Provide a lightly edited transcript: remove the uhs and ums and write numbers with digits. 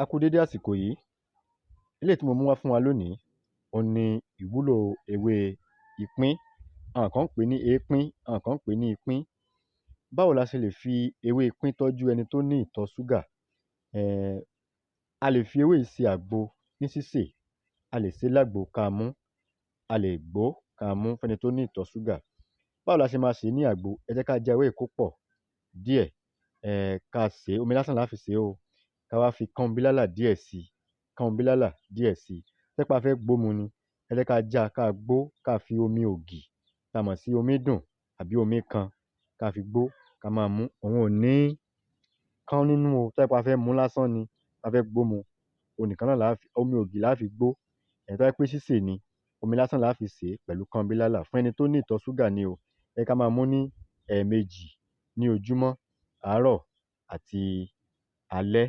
A kú dédé àsìkò yìí. Eléyìí tí mo mú wá fún wa lónìí òhun ni ìwúlò ewé ipín. Àwọn kan ń pè é ní eépín, àwọn kan ń pè é ní ipín. Báwo la ṣe lè fi ewé ipín tọ́jú ẹni tó ní ìtọ̀ ṣúgà? A lè fi ewé yìí ṣe àgbo ní sísè, a lè sè é lágbo ká a mú, a lè gbó ká a mú fẹ́ni tó ní ìtọ̀ ṣúgà. Báwo la ṣe máa sè é ní àgbo? Ẹ jẹ́ ká já ewé yìí kó pọ̀ díẹ̀, ká a sè é, omi lásán là á fi sè é o, ká wá fi kọ́nbílálà díẹ̀ sí i, kọ́nbílálà díẹ̀ sí i. Tó bá jẹ́ pé a fẹ́ gbó mu ni, ẹ jẹ́ ká já a ká a gbó, ká fi omi ògì tá a mọ̀ sí omídùn àbí omíkan ká fi gbó, ká máa mú. Òun ò ní kán nínú o. Tó bá jẹ́ pé a fẹ́ mu lásán ni, a fẹ́ gbó mu, òhun nìkan náà là á fi, omi ògì là á fi gbó. Tó bá jẹ́ pé sísè ni, omi lásán là á fi sè é pẹ̀lú kọ́nbílálà. Fún ẹni tó ní ìtọ̀ ṣúgà ni o. Ẹ jẹ́ ká máa mú ní ẹ̀ẹ̀mejì ní ojúmọ́, àárọ̀ àti alẹ́.